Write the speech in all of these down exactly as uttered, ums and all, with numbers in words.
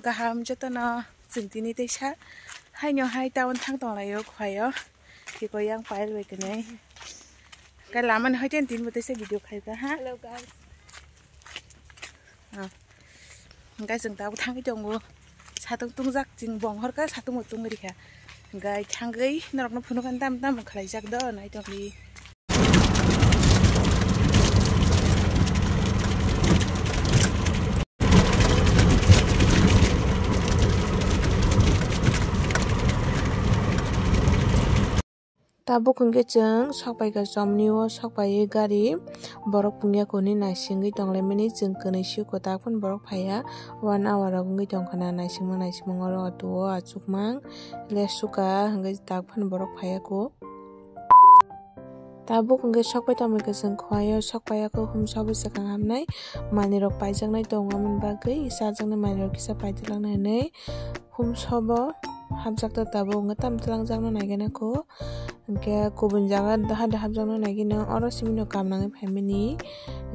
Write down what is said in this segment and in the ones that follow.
Kaham jotono chwng tini teisa haino hai town thang tonglaio Khwaio. Tiko yang pile bai kwnwi. Kai lamani hai ten tin bo teisa video khaika ha. Hello guys. Ah. Hingkai chwng tabuk thangwi tongo. Satung tungjak chwng bong horkha satung bo tungwi rikha. Hingkai thangwi norokno phunukha tam tam khlaijak do nai tongdi. Tabuk hwnkhe chwng sokpaikha chomni o sokpaiwi gari borok pungya kuni naisingwi tonglaimani chwng kwnwi siko tak phano borok phaiya one hour rok wngwi tongkha na naisingma naisingma oro auto o achukmang lesuka hwnkhe tak phano borok phaiya ko. Tabuk hwnkhe sokpai tongmani kwchwng Khwaio sokpaiya khe humsa bwswk kaham hamnai manwirok paijaknai tongo aboni bagwi chajaknai manwirok kisa paitwlangna hinwi humsa bo hapjak ta tabuk hwnkhe tamo twlangjakno naigena kho hwnkhe kubun jaga hade hapjakno naigeno oro simino kam nangwi phaimani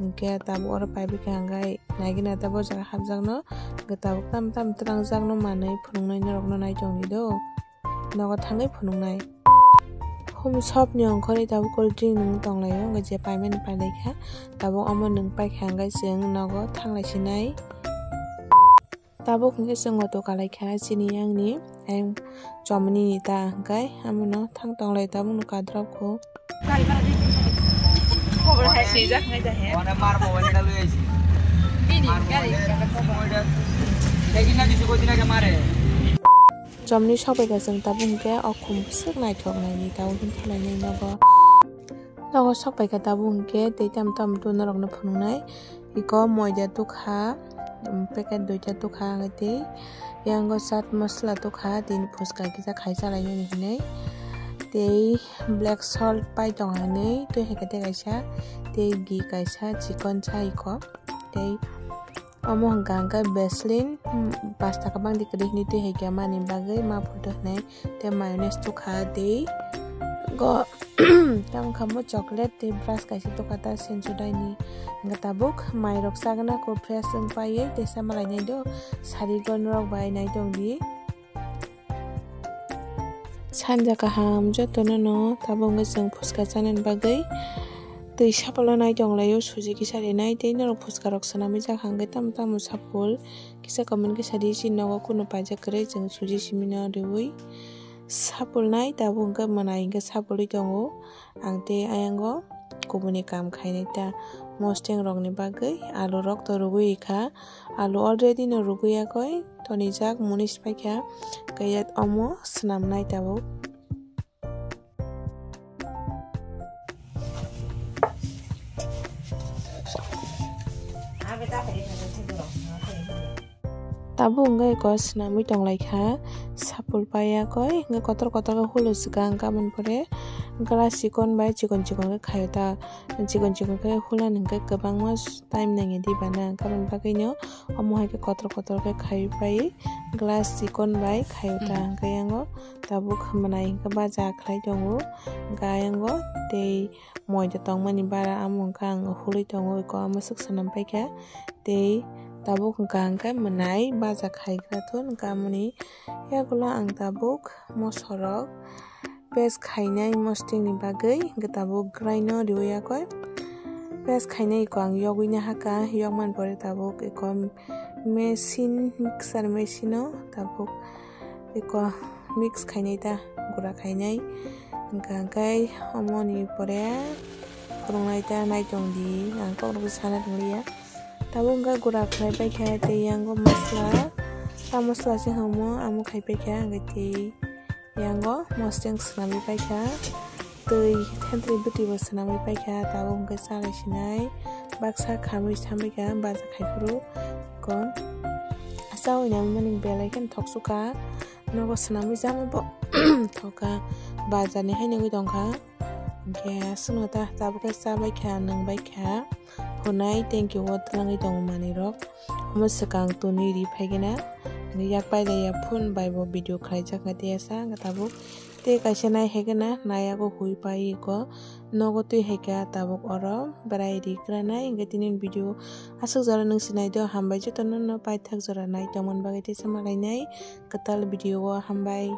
hwnkhe tabuk oro paibwkha hwnkhe naigena tabuk o jaga hapjakno hwnkhe tabuk tamo tamo twlangjakno manwi phunuknai norokno naitongdi do. Nogo thangwi phunuknai. Hum shop ni ongkhorwi tabuk cold drink nwng tonglaio, wngkha je paimani pailaikha, tabuk omo nwng paikha, hwnkhe chwng nogo thanglaisinai. Tabuk hwnkhe chwng auto kalaikha, chini yangni ayang chomni ni ta, hwnkhe amono thang tonglai tabukno kadrop kho. Chomni sokbaikha chwng tabuk hwnkhe o khum bwswk naithok naidi tabuk hwnkhe thanglai nai nogo. Nogo sokbaikha tabuk hwnkhe tei tamo tamo norokno phunuknai. Iko moida tukha, um, packet duita tukha, hwnkhe tei yango chaat masala tukha, tini phuska kisa khai chalainani hinwi. Tei black salt pai tongo hinwi, tei hai khe tei kaisa, tei ghee kaisa, chikon sa iko. Tei omo hwnkha hwnkhe Vaseline, um, pasta kabang di kwrwi hinwi tei hai khe mani bagwi ma photo hinwi. Tei mayonnaise tukha tei go tamo kha mo chocolate tei brush kaisa tukha ta Sensodyne ni. Hwnkhe tabuk mairok chagna kho fresh wng paiwi tei sama lainai do sari go norok bai nai tongdi. Sanja kaham jotono no tabuk wngwi chwng phuska chanani bagwi twi sapolo nai tonglaio suji kisa rinai tei norok phuska rok swnamwi jakha hwnkhe tamo tamo sapul kisa comment kisa ri chini nogo kunu paijak kwrwi chwng suji simino riwi. Sapulnai tabuk hwnkhe mwnai hwnkhe sapulwi tongo. Ang tei ayango kubuni kam khainai ta. Mosteng rokni bagwi alu rok to rwgwi rikha. Alu already no rwgwi yakoi tonijak munis paikha. Kaya omo swnamnai tabuk. Tabuk wngkha eko swnamwi tonglaikha sapul paiya koi hwnkhe kotor kotor khe hulo swkang hwnkhe aboni pore glass chikon bai chikon chikon khe khaio ta chikon chikon khe hulani hwnkhe kwbangma time nangya di bana hwnkhe aboni bagwino omo hai khe kotor kotor khe khaiwi paiwi glass chikon bai khaio ta hwnkhe yango tabuk mwnai hwnkhe baja khlai tongo hwnkhe ayango tei moida tongmani bara amo hwnkhe ang hului tongo eko amo swk swnam paikha tei tabuk hwnkha hwnkhe mwnai baja khaigra thun hwnkhe amoni yagulo ang tabuk mosorok paste khainai mostingni bagwi hwnkhe tabuk graino riwi yakoi paste khainai eko ang yogwi nahakha yokmani pore tabuk eko machine mixer machine o tabuk eko mix khainai ta gura khainai hwnkha hwnkhe omoni pore phunuknai ta naitongdi ang kokno sana tongliya tabuk hwnkhe gura khlai paikha tei yango masla ta masla se hamo amo khai paikha hwnkhe tei yango mosting swnamwi paikha twi thentwrwi bwtwi bo swnamwi paikha tabuk hwnkhe chalai sinai baksa khamwi samwi kha baja khaiphuru kon chaui nangmani belai kheno thok sukha. Nogo swnamwi chama bo thokha bazar ni hai nugwi tongkha. Hwnkhe aswkno ta tabuk khe chabaikha nwngbaikha hunai thank you o twlangwi tongo manwirok. Omo swkang tonwi ri phaigena yak pailaiya phone bai bo video khlaijak na tei asa wngkha tabuk. Tei kaisa nai hai kheno naiyago hui pai iko. Nogo twi hai kha tabuk oro berai ri kranai. Hinkhe tini video aswk jora nwng sinai do, hambai jotono no paithak jora nai tongmani bagwi, teisa malainai kwtal video o, hambai.